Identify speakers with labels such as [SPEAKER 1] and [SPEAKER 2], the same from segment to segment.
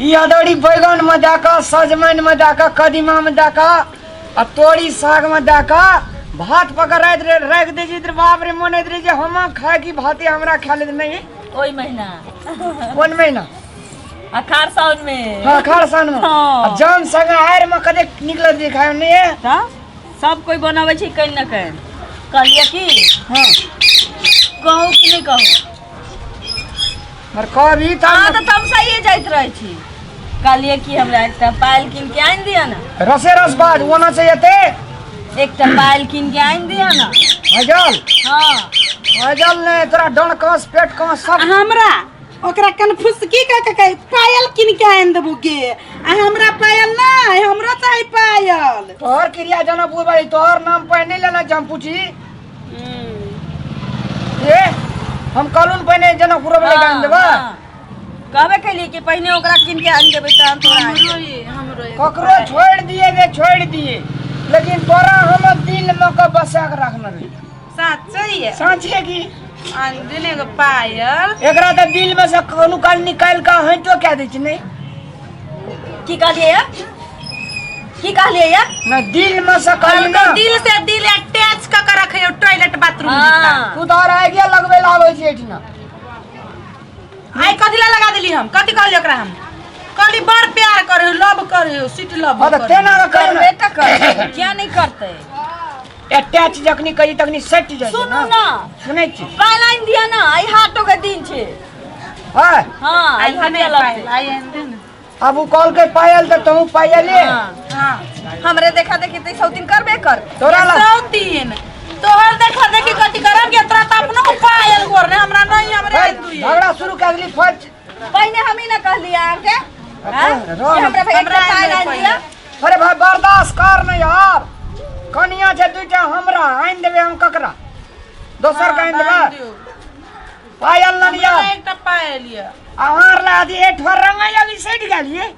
[SPEAKER 1] ई अदौरी बैगन में दऽ कऽ, सजमनि में दऽ कऽ, कदीमा में दऽ कऽ आ तोरी साग में दऽ कऽ भात पकड़ राखि राखि दै छी तऽ बाप रे, मोन होइत रहै छै हम खाय कि भाते हमरा खा लेत। नहीं।
[SPEAKER 2] ओहि महीना।
[SPEAKER 1] कोन महीना?
[SPEAKER 2] अखाड़ सावन में।
[SPEAKER 1] हाँ, अखाड़ सावन में।
[SPEAKER 2] हाँ।
[SPEAKER 1] आ जन संगे आयर में कतेक नीक लगै छै खाय में, नहीं है?
[SPEAKER 2] तऽ सब कोई बनाबै छै कहीं न कहीं। कहलियै की?
[SPEAKER 1] हाँ।
[SPEAKER 2] कहू कि नहीं कहू?
[SPEAKER 1] और कभी
[SPEAKER 2] अहाँ
[SPEAKER 1] तब
[SPEAKER 2] तऽ तमसाइए जाइत रहै छी। कहलियै कि हमरा एकटा पायल कीन के आनि दिअ ने।
[SPEAKER 1] रसे रस बाज ओना चाहिए ते।
[SPEAKER 2] एकटा पायल कीन के आनि दिअ ने।
[SPEAKER 1] हजल।
[SPEAKER 2] हाँ।
[SPEAKER 1] हजल ने तोरा डण कस पेट कस सब।
[SPEAKER 3] हमरा ओकरा कन्फ्यूज की कह के कहे पायल कीन के आनि देबू गे, आ हमरा पायल नहीं, हमरो चाही पायल।
[SPEAKER 1] तोहर क्रिया जना बुझबाई तोहर नाम पहिने लेना जम पूछी ये हम कहलुन पहिने जनकपुर वाले गान देबा।
[SPEAKER 2] हाँ। कहबे केलिए कि पहिने ओकरा कीन के आनि देबै तहन तोरा आनि देबै।
[SPEAKER 3] हमरो हमरो
[SPEAKER 1] ककरो छोड़ दिए गे छोड़ दिए, लेकिन तोरा हम दिल में के बसा के रखने रही।
[SPEAKER 3] साचे?
[SPEAKER 1] साचे की।
[SPEAKER 3] आनि देने एगो पायल।
[SPEAKER 1] एकरा तऽ दिल में से कोनो काल निकाल के हटो क्या दै छै नहीं।
[SPEAKER 2] की कहलिए या? की कहलिए या?
[SPEAKER 1] ना दिल में से कहली ना।
[SPEAKER 3] दिल से दिल अटैच क के रखे टॉयलेट बाथरूम।
[SPEAKER 2] हाँ।
[SPEAKER 1] तू तऽ आइ गया लगबे ला आबै छै एहिठिना।
[SPEAKER 3] आई कथी ला लगा देली? हम कथी कहली ओकरा? हम कहली बड़ प्यार करे, लव करे, स्वीट लव।
[SPEAKER 1] हाँ तऽ तेना के करी
[SPEAKER 2] करबे तऽ करतै, किया नहीं करतै?
[SPEAKER 1] अटैच जखनी करी तखनी सटि जाइ छै।
[SPEAKER 2] सुनू
[SPEAKER 1] ना।
[SPEAKER 2] ना।
[SPEAKER 1] सुनै छी।
[SPEAKER 2] पायल आनि दिअ ना, आइ हाटो के दिन छै।
[SPEAKER 1] हाँ।
[SPEAKER 2] हाँ, आइ हाटे लगतै।
[SPEAKER 3] आई आनि दे ना।
[SPEAKER 1] अब उ कॉल के पायल तऽ तहूँ पायले।
[SPEAKER 2] हाँ। हमरे देखा देखी तऽ सौतीन करबे कर।
[SPEAKER 1] तोरा ला
[SPEAKER 3] सौतीन तोहर देखा देखी कथी करब के? तोरा तऽ अपनो पायल गोर ने, हमरा नहीं, हमरे आनि दुई।
[SPEAKER 1] झगड़ा शुरू कर देली फट।
[SPEAKER 2] पहिने हम ही ना कहलिए अहाँके, हाँ?
[SPEAKER 1] रह।
[SPEAKER 2] कि हमरा भैया
[SPEAKER 3] हमरा
[SPEAKER 2] एकटा पायल
[SPEAKER 3] आनि
[SPEAKER 2] आनि दिअ।
[SPEAKER 1] अरे भाई बर्दाश्त कर न यार, कनिया छै दुईटा, हमरा आनि देबै हम ककरा दोसर के आनि देबै पायल न लिया।
[SPEAKER 3] हमरा एकटा पायल यऽ।
[SPEAKER 1] अहाँ ला दी एक ठोर रंगाई अभी सटि गेलिए।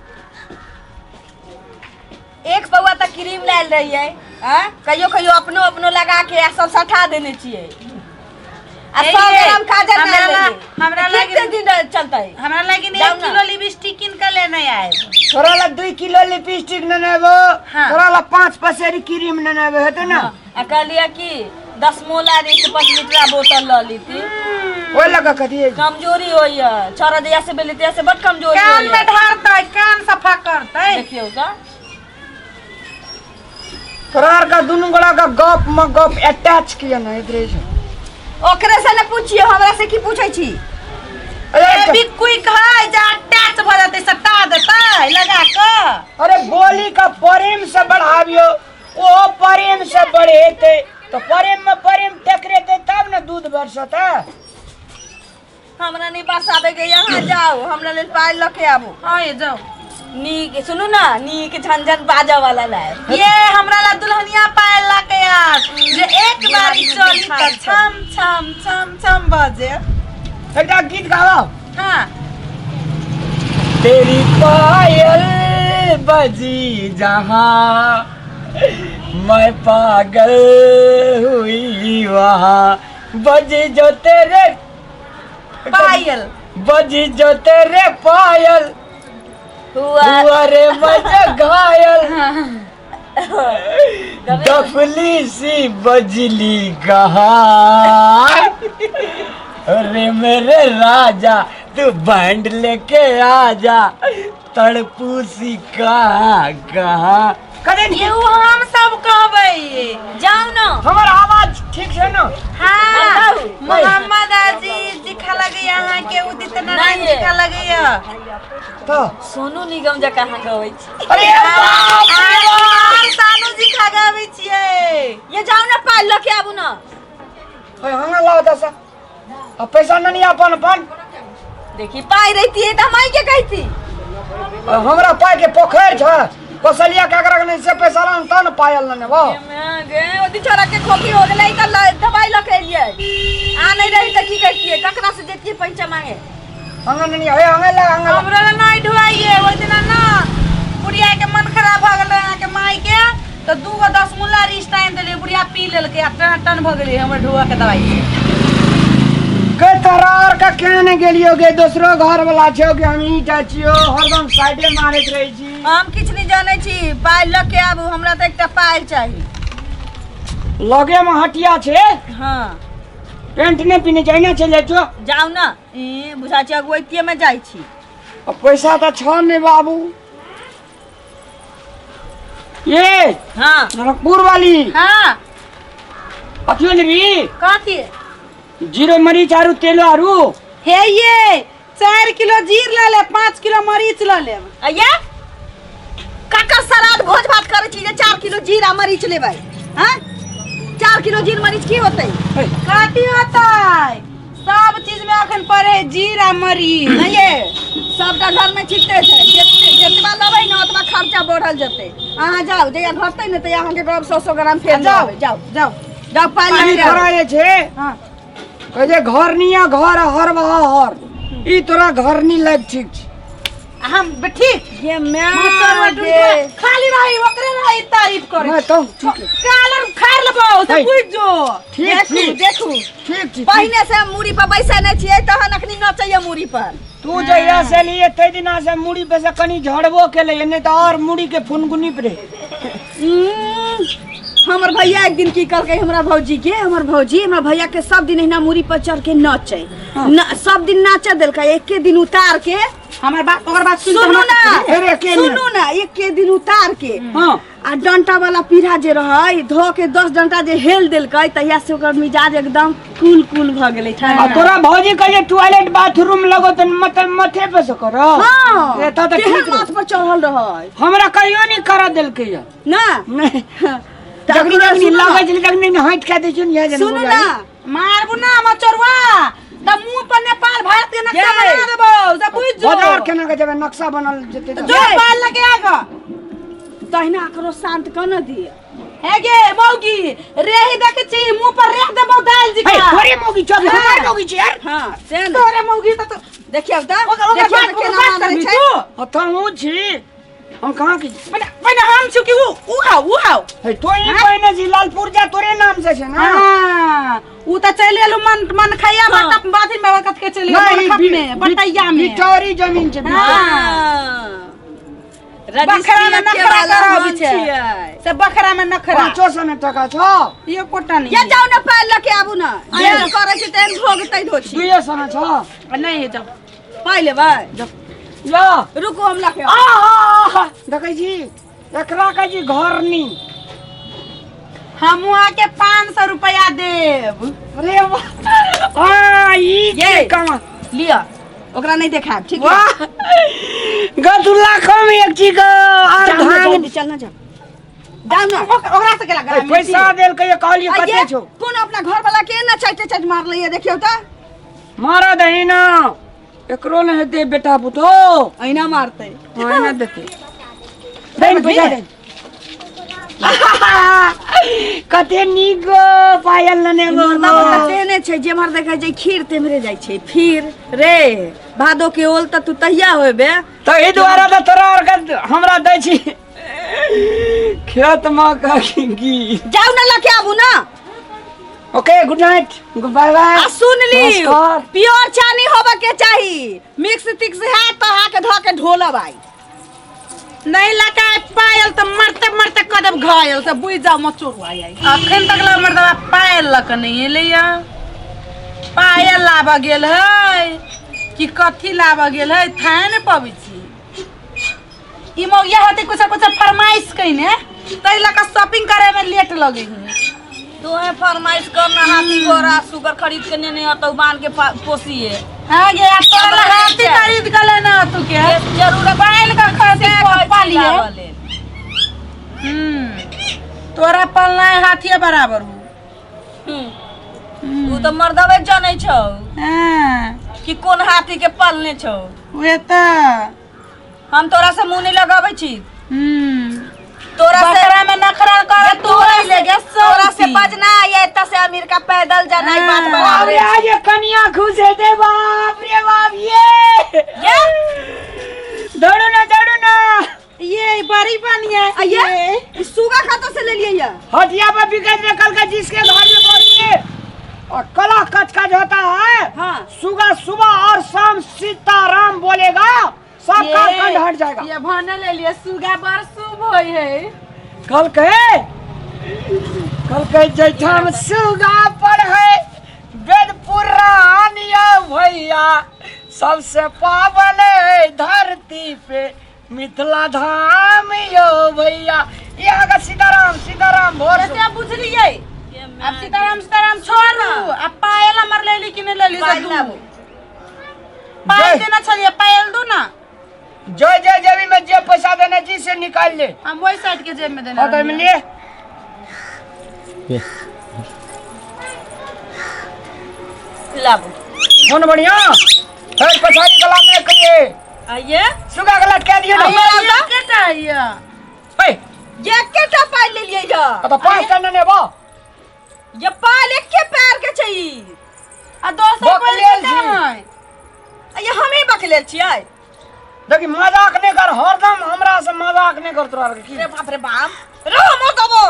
[SPEAKER 2] एक पौआ तऽ क्रीम लायल रहियै, आँ? कहियो कहियो अपनो अपनो लगा के आ सब सठा देने छियै आ
[SPEAKER 3] हे
[SPEAKER 2] 100
[SPEAKER 3] ये,
[SPEAKER 2] ग्राम काजर
[SPEAKER 3] हमरा
[SPEAKER 2] लायल
[SPEAKER 3] ला-
[SPEAKER 2] रहियै।
[SPEAKER 3] हमरा
[SPEAKER 2] कते
[SPEAKER 3] लागिन-
[SPEAKER 2] दिन चलतै?
[SPEAKER 3] हमरा लागिन
[SPEAKER 2] जाउ
[SPEAKER 3] 1
[SPEAKER 2] ना।
[SPEAKER 3] किलो लिपस्टिक कीन के लेने आएब।
[SPEAKER 1] तोरा ला 2 किलो लिपस्टिक नेने एबो।
[SPEAKER 3] हाँ।
[SPEAKER 1] तोरा ला 5 पसेरी क्रीम नेने एबो, हेतै ना?
[SPEAKER 2] आ कहलियै कि 10 मोला रही से 5 लीटरा बोतल लऽ लीती।
[SPEAKER 1] ओहि लऽ कऽ कथी?
[SPEAKER 2] कमजोरी होइए, छौड़ा जहिया से भेलै तहिया से बड कमजोरी
[SPEAKER 3] कान में
[SPEAKER 2] होइए।
[SPEAKER 3] ढारतै, कान सफा करतै।
[SPEAKER 2] देखियौ तऽ।
[SPEAKER 1] तोरा आर का दुनू गोड़ा का गप में गप अटैच किया ना इधरे छै।
[SPEAKER 2] ओकरे से ने पूछियो, हमरा से की पूछै छी?
[SPEAKER 1] अरे
[SPEAKER 3] ए भी क्विक है जे अटैच भ जेतै, सटा देतै लगा के।
[SPEAKER 1] अरे बोली का प्रेम से बढ़ाबियो, ओ प्रेम से बढ़ेते तो प्रेम में प्रेम टकरेते तब न दूध बरसते।
[SPEAKER 2] हमरा नहीं बरसाबे के, यहाँ जाओ, हमरा लेल पायल लऽ के आबू।
[SPEAKER 3] हाँ ये जाओ।
[SPEAKER 2] नीक सुनू ना, नीक झनझन बाजा वाला लायब।
[SPEAKER 3] ये हमरा ला दुल्हनिया पायल ला के आब जे एक बारी चली त छम छम छम छम बजे।
[SPEAKER 1] एकटा गीत गाओ।
[SPEAKER 3] हाँ।
[SPEAKER 1] तेरी पायल बजी जहाँ मैं पागल हुई वहाँ, बजी जो तेरे
[SPEAKER 3] पायल,
[SPEAKER 1] बजी जो तेरे पायल
[SPEAKER 2] हुआ
[SPEAKER 1] हुआ रे मज घायल, डफली सी बजली कहाँ, अरे मेरे राजा तू बैंड लेके आ जा, तड़पू सी कहाँ कहाँ कदे।
[SPEAKER 3] ये उ हम सब कहबै।
[SPEAKER 2] जाउ ना।
[SPEAKER 1] हमर आवाज ठीक छै ना?
[SPEAKER 3] हाँ।
[SPEAKER 2] हम
[SPEAKER 3] मोहम्मद अजीज जी खा लगैया अहाँके, उदित नारायण
[SPEAKER 2] नहीं।
[SPEAKER 3] जी खा लगैया।
[SPEAKER 1] तो
[SPEAKER 2] सोनू निगम जकाँ अहाँ गबै छी।
[SPEAKER 1] अरे बाप रे बाप।
[SPEAKER 3] सानू जी खा गाबै छियै।
[SPEAKER 2] ये जाउ ना, पायल लऽ के आबू ना।
[SPEAKER 1] ओए, हमरा लाओ दस आ पैसा नहीं अपन अपन।
[SPEAKER 2] देखी, पाइ रहितियै तऽ हम अहीं के कहिती।
[SPEAKER 1] आ हमरा पाइ के पोखरि छै, कौशलिया केकरा के नहीं से पैसा लान तब ने पायल ने वो।
[SPEAKER 2] गे ओदी छोरा के खोखी हो गेलै तऽ दवाई लऽ के एलियै। आ नहीं रही तऽ की करितियै? ककरा से जैतियै पैसा मांगे?
[SPEAKER 1] अंगन नहीं हे, अंगन ला, अंगन ला।
[SPEAKER 3] हमरा ला नहीं ढुआइए। ओहि दिना ना बुढ़िया के मन खराब भऽ गेल रहै अहाँके माय के, तऽ 2 गो 10 मुल्ला रिश्ता आनि देलियै, बुढ़िया पी लेलकै आ टन टन भऽ गेलै हमर ढुआ के दवाई से।
[SPEAKER 1] गे तोरा आर के केने गेलियो गे दोसरो घर वाला छौ कि हम ही जाइ छियो हरदम साइडे मारैत रहै छी।
[SPEAKER 2] हम किछु नहि जानै छी, पाइ लऽ के आबू, हमरा तऽ एकटा पायल चाही।
[SPEAKER 1] लगे में हटिया छै।
[SPEAKER 2] हाँ।
[SPEAKER 1] पेंट नहि पिन्है छै, एना चलि जाइ छौ।
[SPEAKER 2] जाउ ने, ई बुझा छै अगुवैतिये में जाइ छी।
[SPEAKER 1] आ पैसा तऽ छौ नहि बाबू। ये
[SPEAKER 2] हाँ।
[SPEAKER 1] जनकपुर वाली।
[SPEAKER 3] हाँ।
[SPEAKER 1] अथियो लेबी?
[SPEAKER 3] कथी?
[SPEAKER 1] जीरो मरीच आरू तेलो आरू।
[SPEAKER 3] हे ये 4 किलो जीर लऽ लेब, 5 किलो मरीच लऽ लेब।
[SPEAKER 2] अय्या काका सराद भोज भात करै छी जे 4 किलो जीरा मरीच लेबै? हाँ, 4 किलो जीर मरीच की होतै?
[SPEAKER 3] कथी होतै, सब चीज में अखन पड़े जीरा मरीच।
[SPEAKER 2] नहीं ये सबटा घर में छिटते छै, जतबा लेबै ने ओतबा खर्चा बढ़ल जेतै। अहाँ जाउ, जहिया घटतै ने तहिया अहाँके कहब 100 ग्राम फेर
[SPEAKER 3] जाउ।
[SPEAKER 2] लेबै। जाउ
[SPEAKER 3] जाउ
[SPEAKER 2] जाउ, पाइ
[SPEAKER 1] ई
[SPEAKER 2] लऽ के आउ।
[SPEAKER 1] तोरा जे छै
[SPEAKER 3] हाँ।
[SPEAKER 1] कहै छै घर निया घर हर बहा हर, ई तोरा घर नी लायक ठीक छै।
[SPEAKER 3] हम ठीक
[SPEAKER 2] ये
[SPEAKER 3] मास्टर
[SPEAKER 2] my
[SPEAKER 3] गे। खाली रही ओकरे रही तारीफ करे।
[SPEAKER 1] नहीं तो ठीक है।
[SPEAKER 3] कालर खार लेबो से
[SPEAKER 1] हे।
[SPEAKER 3] बुझ जो।
[SPEAKER 1] ठीक
[SPEAKER 2] देखू
[SPEAKER 1] ठीक
[SPEAKER 2] देखू
[SPEAKER 1] ठीक ठीक।
[SPEAKER 2] पहिने से हम मूड़ी पर बैसे नहि छियै तहन अखनी नचैया मूड़ी पर।
[SPEAKER 1] तू जहिया से लिए तै दिना से मूड़ी पे से कनी झड़बो केले, नहीं तो और मूड़ी के फुनगुनी पे रहे।
[SPEAKER 2] हमर भैया एक दिन की कहलकै हमरा भौजी के, हमर भौजी हमरा भैया के सब दिन एहिना मूड़ी पर चढ़ के नचै न, सब दिन नाचे देलकै, एके दिन उतार के
[SPEAKER 3] हमर बात ओकर बात सुन।
[SPEAKER 2] सुनू ना।
[SPEAKER 1] अरे के
[SPEAKER 2] सुनू ना, एके दिन उतार के
[SPEAKER 1] हाँ
[SPEAKER 2] आ डंटा वाला पीढ़ा जे रहै धो के 10 डंटा जे हेल देलकै, तहिया से ओकर मिजाज एकदम कूल कूल भऽ गेलै
[SPEAKER 1] आ
[SPEAKER 2] ठंडा।
[SPEAKER 1] तोरा भौजी कहिए टॉयलेट बाथरूम लगो त मतलब माथे पे से करो।
[SPEAKER 2] हाँ।
[SPEAKER 1] ए, तऽ
[SPEAKER 2] केहन
[SPEAKER 1] ठीक रहो।
[SPEAKER 2] माथ पर चढ़ल रहै
[SPEAKER 1] हमरा कहियो नहीं करा देलकै या
[SPEAKER 2] ना।
[SPEAKER 1] नहीं।
[SPEAKER 2] तऽ
[SPEAKER 1] जखनी
[SPEAKER 2] अखनो
[SPEAKER 1] जखनी
[SPEAKER 2] सुनू ना।
[SPEAKER 1] लगै छलै तखनी हटि के दै छियौ ने, इएह जेना
[SPEAKER 2] सुनू ना।
[SPEAKER 3] मारबू ना मचोरवा त मुंह पर नेपाल भारत के नक्शा
[SPEAKER 2] ये।
[SPEAKER 3] बना देबो से बुझ जो।
[SPEAKER 1] बाजार केना के जेबै, नक्शा बनल जेतै तऽ।
[SPEAKER 3] जो पाल लगे आगा
[SPEAKER 2] तहिना एकरो शांत कऽ ने दिअ।
[SPEAKER 3] हे गे मौगी रेही देखे छी मुंह पर रेह देबो दाल जी
[SPEAKER 1] हे
[SPEAKER 3] का।
[SPEAKER 1] तोरे मौगी छौ कि हमर मौगी छै यार?
[SPEAKER 2] हाँ से ने।
[SPEAKER 3] तोरे मौगी त
[SPEAKER 2] देखियौ तऽ
[SPEAKER 3] ओकर ओकर
[SPEAKER 2] देखियौ
[SPEAKER 3] बात
[SPEAKER 2] तऽ केना
[SPEAKER 3] बात
[SPEAKER 2] मानै
[SPEAKER 3] करबी
[SPEAKER 2] छै।
[SPEAKER 3] तू।
[SPEAKER 1] अतऽ हूँ छी हम कहाँ की
[SPEAKER 3] पहिने पहिने हम छी कि ऊ ऊ हाउ ऊ हाउ।
[SPEAKER 1] हे तो ई पहिने छी लालपुर जा तोरे नाम से छै ना।
[SPEAKER 3] हाँ, ऊ त चलि एलु मन मन खैया
[SPEAKER 2] हाँ।
[SPEAKER 3] बट बाथी में कत के चलि
[SPEAKER 1] नहीं,
[SPEAKER 3] गेलु
[SPEAKER 1] बी-
[SPEAKER 3] में बटैया में।
[SPEAKER 1] बिटौरी जमीन छै।
[SPEAKER 3] हाँ।
[SPEAKER 2] हाँ।
[SPEAKER 3] बखरा में
[SPEAKER 2] रजिस्ट्री
[SPEAKER 3] नखरा
[SPEAKER 2] वाला
[SPEAKER 3] कराबी
[SPEAKER 2] हम
[SPEAKER 3] छै।
[SPEAKER 2] छियै।
[SPEAKER 3] से बखरा में नखरा
[SPEAKER 1] 500 ने टका छौ।
[SPEAKER 3] ये कोटा नहीं।
[SPEAKER 2] ये जाउ ने पाइ लऽ के आबू ने, जेहन करै छी तेहन भोगतै धोछी।
[SPEAKER 1] 200 ने छौ।
[SPEAKER 3] नहीं है जब
[SPEAKER 2] पाइ लेबै?
[SPEAKER 1] या
[SPEAKER 2] रुकू हम लऽ के आबै।
[SPEAKER 1] आहा देखै छी एकरा कहै छी घरनी।
[SPEAKER 3] हमहूँ आके 500 रुपया देब।
[SPEAKER 1] अरे वाह, आ ई
[SPEAKER 2] ये।
[SPEAKER 1] की कमा
[SPEAKER 2] लिअ, ओकरा नहीं देखायब ठीक है?
[SPEAKER 1] वाह गदु लाखों में एक चीज आर
[SPEAKER 2] जाउ ने,
[SPEAKER 1] धान
[SPEAKER 2] जल्दी चल ना, जाउ जाउ ना।
[SPEAKER 3] ओकरा से केला
[SPEAKER 1] ए, पैसा देलकै कहलियै
[SPEAKER 2] आ
[SPEAKER 1] कते
[SPEAKER 2] ये
[SPEAKER 1] छौ।
[SPEAKER 2] कोन अपना घर वाला के ना चाटे चाट मारलै देखियौ तऽ।
[SPEAKER 1] मारा दही ना, एकरो ने हेतै बेटा पुतो।
[SPEAKER 2] अहिना मारतै।
[SPEAKER 1] हाँ, एना देतै। दे ने पैसा दे। कते नीक पायल लेने गो।
[SPEAKER 2] मर्दा ने छै जेम्हर देखै छै खीर तेम्हरे जाइ छै। फिर रे भादो के ओल तऽ तू तहिया होबे।
[SPEAKER 1] तऽ एहि दुआरे तऽ तोरा आरके हमरा दै छी खेत मे की।
[SPEAKER 2] जाउ ने लऽ के आबू ना।
[SPEAKER 1] Okay, good night, bye bye.
[SPEAKER 2] आ सुन ली,
[SPEAKER 1] नमस्कार।
[SPEAKER 2] प्योर चानी होबे के चाही, मिक्स तिक्स है तो हा के धो के ढोलब आई।
[SPEAKER 3] नहीं लगा पायल तो मरते मरते कदम घायल से बुझ जाओ मचोर आई आई। अखन तक ला मर्दवा पायल लक नहीं एलैया। पायल लाबऽ गेल है कि कथी लाबऽ गेल है थाहे ने पबै छी। ई मौगिया होते कुछ कुछ फरमाइश कइने तै लका शॉपिंग करे में लेट लगे है।
[SPEAKER 2] तू है फरमाइश करना हाथी घोड़ा सुगर खरीद के नेने अतौ बांध के पोसिए।
[SPEAKER 3] हाँ गे आ तोरा ला हाथी खरीद के लेना तू के
[SPEAKER 2] जरूरत
[SPEAKER 3] पायल का खरीद के पालिए। तोरा पलना है हाथिये बराबर हो।
[SPEAKER 2] तू तो मर्दवे जानै छौ।
[SPEAKER 3] हाँ।
[SPEAKER 2] कि कोन हाथी के पालने छौ।
[SPEAKER 3] उहे तऽ।
[SPEAKER 2] हम तोरा से मुंह नहीं लगाबै छी। तोरा से
[SPEAKER 3] बकरा में नखरा कर तू ले गे
[SPEAKER 2] तोरा से बजना ये एतऽ से अमेरिका पैदल जाना ई बात
[SPEAKER 3] हाँ।
[SPEAKER 2] बराबर।
[SPEAKER 1] अरे आज कनिया खुश हेतै, बाप रे बाप। ये
[SPEAKER 2] ये
[SPEAKER 1] दौड़ू ना दौड़ू ना।
[SPEAKER 3] ये बड़ी बढ़िया
[SPEAKER 2] आ ये ई सुगा खाता से ले लिए ये
[SPEAKER 1] हटिया पर बिकट में कल का जिसके घर में बोलिए। और कला कच कच होता है।
[SPEAKER 2] हाँ।
[SPEAKER 1] सुबह सुबह और शाम सीताराम बोलेगा, सब
[SPEAKER 3] ये-
[SPEAKER 1] काम कंड हट जाएगा।
[SPEAKER 3] ये भने ले लिए सुगा बड़ शुभ होय है।
[SPEAKER 1] कल कहे, कल कहे जैठाम सुगा पर है वेद पुराण यो भैया, सबसे पावन है धरती पे मिथिला धाम यो भैया। यहाँ का सीताराम सीताराम भोर
[SPEAKER 3] से बुझलिए। अब सीताराम सीताराम छोड़ू, अब पायल हमर ले ली कि नहीं ले ली?
[SPEAKER 2] पायल लाबू।
[SPEAKER 3] पायल
[SPEAKER 1] जय।
[SPEAKER 3] देना छलिए, पायल दू ना।
[SPEAKER 1] जय जय जेबी में जे पैसा देने जी से निकाल ले।
[SPEAKER 3] हम वही साइड के जेब में देना।
[SPEAKER 1] हाँ तो मिलिए।
[SPEAKER 2] लाबू।
[SPEAKER 1] कौन बढ़िया फिर पछाड़ी गला में कहिए।
[SPEAKER 2] आइए।
[SPEAKER 1] सुगा गला लटका दिए ना।
[SPEAKER 2] आइए।
[SPEAKER 3] केटा आइए?
[SPEAKER 1] ए
[SPEAKER 2] ये केटा पायल ले लिए जा?
[SPEAKER 1] तो 5 टा ने बा।
[SPEAKER 2] ये पायल एक के पैर के चाहिए।
[SPEAKER 3] आ दोसर
[SPEAKER 1] बकलेल
[SPEAKER 3] पायल केटा
[SPEAKER 1] छी।
[SPEAKER 3] है?
[SPEAKER 2] ये हम ही बकलेल छियै।
[SPEAKER 1] देखी मजाक नहीं कर, हरदम हमरा से मजाक नहीं कर तोरा की।
[SPEAKER 2] रे बाप रे बाप, रहो मत दबो।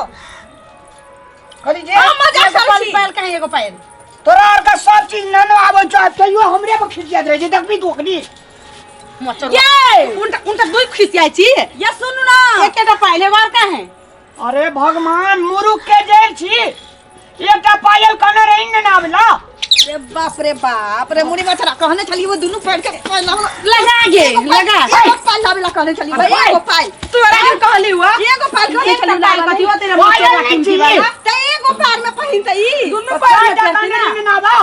[SPEAKER 1] कथी जे?
[SPEAKER 2] हम मजाक
[SPEAKER 3] एगो
[SPEAKER 2] करै
[SPEAKER 3] पायल
[SPEAKER 2] छी।
[SPEAKER 3] पायल कहीं एगो पायल।
[SPEAKER 1] तोरा आर का सब चीज ननो आबै छौ, तैयो हमरे पर खिसियात रहै छै। देखबी तू अखनी।
[SPEAKER 3] मचर
[SPEAKER 2] ये
[SPEAKER 3] उनटा उनटा दुई खिसियाइ छी।
[SPEAKER 2] ये सुनू ना,
[SPEAKER 3] एकेटा पायल एगो और का है?
[SPEAKER 1] अरे भगवान, मुरुख के जेल छी, एकटा पायल कने रही ने ना आबला।
[SPEAKER 2] रे बाप रे बाप रे, मुड़ी मछरा कहने छली वो दुनू पैर के पायल लाबला।
[SPEAKER 3] लगा गे लगा।
[SPEAKER 2] एगो पायल लाबला कहने छली भाई, एगो पायल।
[SPEAKER 3] तोरा के कहली हुआ?
[SPEAKER 2] एगो पायल कहने
[SPEAKER 3] एकटा
[SPEAKER 2] छली
[SPEAKER 3] पायल
[SPEAKER 2] लाबला।
[SPEAKER 3] कथी होते रे?
[SPEAKER 1] पायल
[SPEAKER 3] मचोरा
[SPEAKER 1] नहीं
[SPEAKER 3] किमती
[SPEAKER 1] छी।
[SPEAKER 3] वाला।
[SPEAKER 2] त एगो पैर में पहिनतै ई।
[SPEAKER 3] दुनू पैर में
[SPEAKER 1] चारिटा
[SPEAKER 3] पहिनतै
[SPEAKER 1] कने
[SPEAKER 3] ना।
[SPEAKER 1] रही ने आबा।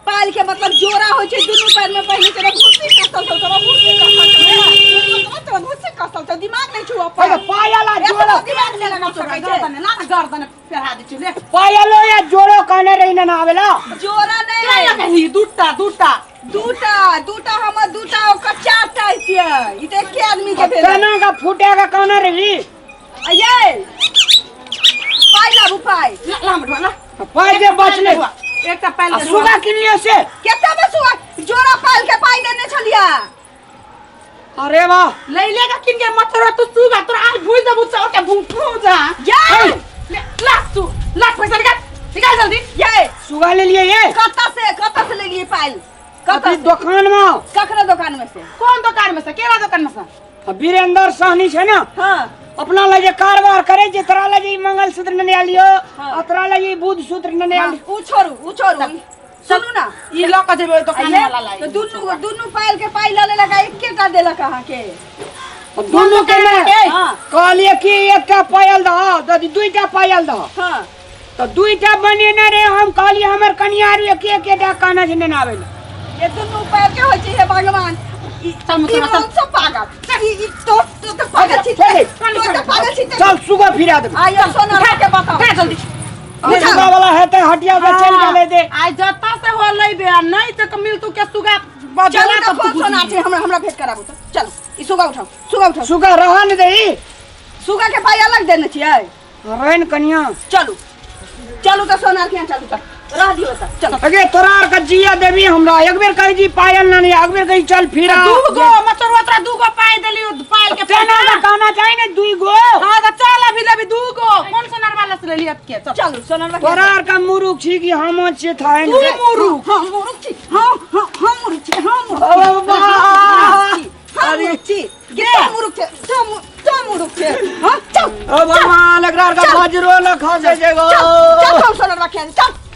[SPEAKER 2] पायल के मतलब जोड़ा होइ छै, दुनू पैर में पहिने छै। रे भूसी कसल छौ तोरा, भूसी कसल छौ तोरा, भूसी कसल छौ। दिमाग नहीं छौ अपन।
[SPEAKER 1] अरे पायल आ
[SPEAKER 2] एतबो
[SPEAKER 1] जोड़ो।
[SPEAKER 2] दिमाग नहीं लगा सकै छै।
[SPEAKER 3] गर्दन ना, गर्दन पहिरा दै छी ले।
[SPEAKER 1] पायलो या जोड़ो कने रही ने ना आबेला।
[SPEAKER 2] जोड़ा नहीं।
[SPEAKER 3] क्या लगही? दूटा दूटा
[SPEAKER 2] दूटा दूटा, हमर दूटा ओकर चारटा छियै। ई तऽ एके आदमी के भेलै।
[SPEAKER 1] केना का फूटे का कने रही?
[SPEAKER 2] ये पाइ लाबू पाइ।
[SPEAKER 3] ला ला हमर ला।
[SPEAKER 1] पाइ जे बचले।
[SPEAKER 3] एकटा पायल
[SPEAKER 1] आ
[SPEAKER 3] दे।
[SPEAKER 1] सुगा किनलियो से?
[SPEAKER 2] केते में सुगा जोड़ा पायल के पाइ देने छलियै।
[SPEAKER 1] अरे वाह,
[SPEAKER 3] ले ले का किन के मथरा तू सुगा तोरा आज भूल देबू चाउर के भूख जा।
[SPEAKER 2] ये
[SPEAKER 3] ले ला तू ला, पैसा निकाल निकाल जल्दी।
[SPEAKER 2] ये
[SPEAKER 1] सुगा ले लिए ये?
[SPEAKER 2] कतऽ से, कतऽ से लेलियै पायल? कतऽ
[SPEAKER 1] अथी
[SPEAKER 2] से?
[SPEAKER 1] दुकान में।
[SPEAKER 2] ककरो दुकान में से?
[SPEAKER 3] कोन दुकान में से? केरा दुकान में से?
[SPEAKER 1] आ वीरेंद्र सहनी छै ना।
[SPEAKER 2] हाँ।
[SPEAKER 1] अपना लगे कारोबार करे जे, तोरा लगे ई मंगलसूत्र ने आलियो।
[SPEAKER 2] हाँ।
[SPEAKER 1] आ तोरा लगे ई बुध सूत्र ने आलियो।
[SPEAKER 2] उ छोड़ू, उ छोड़ू, सुनू ना।
[SPEAKER 3] ई ल के जेबै दुकान
[SPEAKER 2] आइये,
[SPEAKER 3] वाला लाई।
[SPEAKER 2] तऽ दुनू दुनू पायल के पाइ लऽ लेलक आ एकेटा देलक अहाँके।
[SPEAKER 1] दुनू के ने
[SPEAKER 2] हाँ।
[SPEAKER 1] कहलिए कि एकटा पायल दह, ददी दुईटा पायल दह।
[SPEAKER 2] हाँ।
[SPEAKER 1] तो दुईटा बनेने रे, हम कहलिए हमर कनिया आरु एक एकेटा काना जे ने आबेला।
[SPEAKER 2] ये दुनू पैर के होइ छै। हे भगवान, ई
[SPEAKER 3] चल
[SPEAKER 2] ई
[SPEAKER 3] मुसलमान, चल।
[SPEAKER 2] मन सब पागल, ई ई तो तो तो पागल छी।
[SPEAKER 1] चल,
[SPEAKER 2] तो तो पागल छी।
[SPEAKER 1] चल सुगा फिरा देबै।
[SPEAKER 2] आइयो सोना के बताओ।
[SPEAKER 3] उठा जल्दी।
[SPEAKER 1] सुगा वाला हेतै हटिया से चलि गेलै दे।
[SPEAKER 3] आइ जता से हो लैबे आ नहीं तो मिल तू के सुगा
[SPEAKER 2] चलू
[SPEAKER 3] बदला।
[SPEAKER 2] तऽ कोन सोना छै? हमरा हमरा भेंट कराबू तऽ। चलू, ई सुगा उठाउ, सुगा उठाउ।
[SPEAKER 1] सुगा रह ने देही।
[SPEAKER 2] सुगा के पाइ अलग देने छियै।
[SPEAKER 1] रहन कनिया।
[SPEAKER 2] चलू चलू तऽ सोनार के यहाँ चलू तऽ, रह दियौ तऽ चलू।
[SPEAKER 1] अगे तोरा आर के जिया देबी हमरा, एक बेर कही जी पायल ना नहीं, एक बेर कही चल फिरा।
[SPEAKER 3] दूगो मचोरवा तोरा दूगो पाई देली पायल के
[SPEAKER 1] तेना
[SPEAKER 3] पैसा।
[SPEAKER 1] ना कहना चाहिए ने दुई गो।
[SPEAKER 3] हाँ तो चल अभी लेबी दूगो। कौन सोनार वाला से लेली अब के चल।
[SPEAKER 2] चलू सोनार।
[SPEAKER 1] तोरा आर का मुरुख छी कि हम छियै थाहे
[SPEAKER 3] तू
[SPEAKER 1] ने।
[SPEAKER 3] मुरुख।
[SPEAKER 2] हम मुरुख छी? हाँ हाँ, हम मुरुख छी, हम मुरुख छी।
[SPEAKER 1] ओ बाबा।
[SPEAKER 2] हम मुरुख छी गे, तो मुरुख छै, तो तो मुरुख छै। हाँ चल।
[SPEAKER 1] ओ भगवान, एकरा आर का
[SPEAKER 2] चल।
[SPEAKER 1] बजरो न खसे छै गो।
[SPEAKER 2] चल चल, हम सोनार के चल।